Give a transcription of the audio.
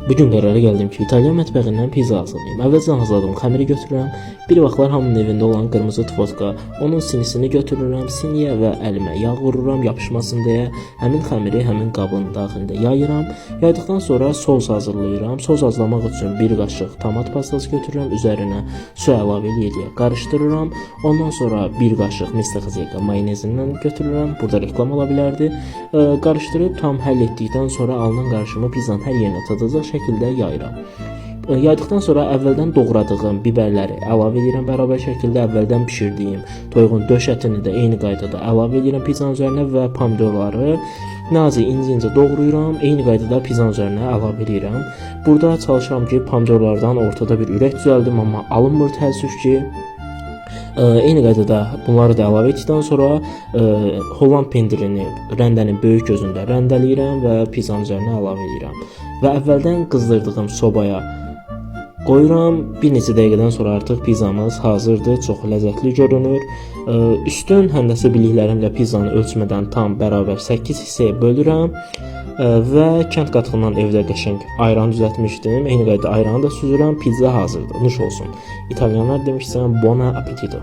Bu gün qərara gəldim ki, İtalyan mətbəxindən pizza hazırlayım. Əvvəlcə hazırladığım xəmiri götürürəm. Bir vaxtlar hamının evində olan qırmızı tvoska, onun sinisini götürürəm, siniyə və əlimə yağ vururam yapışmasın deyə. Həmin xəmiri həmin qabın daxilində yayıram. Yaydıqdan sonra sos hazırlayıram. Sos hazırlamaq üçün bir qaşıq tomat pastası götürürəm, üzərinə su əlavə eləyə qarışdırıram. Ondan sonra bir qaşıq Mr. Xazeka mayonezindən götürürəm. Burada reklam ola bilərdi. Qarışdırıb tam həll etdikdən sonra alınan qarışımı pizzanın hər yerinə çatacaq şəkildə yayıram. Yaydıqdan sonra əvvəldən doğradığım biberləri əlavə edirəm, bərabər şəkildə əvvəldən bişirdiyim toyuğun döş ətini də eyni qaydada əlavə edirəm pizzanın üzərinə və pomidorları nazik incə-incə doğrayıram, eyni qaydada pizzanın üzərinə əlavə edirəm. Burada çalışıram ki, pomidorlardan ortada bir ürək düzəldim, amma alınmır təəssüf ki. Eyni qaydada bunları da əlavə etdikdən sonra Holland pendirini rəndənin böyük gözündə rəndələyirəm və pizzanın üzərinə əlavə edirəm. Və əvvəldən qızdırdığım sobaya qoyuram. Bir neçə dəqiqədən sonra artıq pizzamız hazırdır. Çox ləzzətli görünür. Üstün həndəsi biliklərimlə pizzanı ölçmədən tam bərabər 8 hissəyə bölürəm. Və kənd qatığından evdə qəşəng ayran düzəltmişdim. Eyni qaydada ayranı da süzürəm. Pizza hazırdır. Nuş olsun. İtalyanlar demişsə, buon appetito.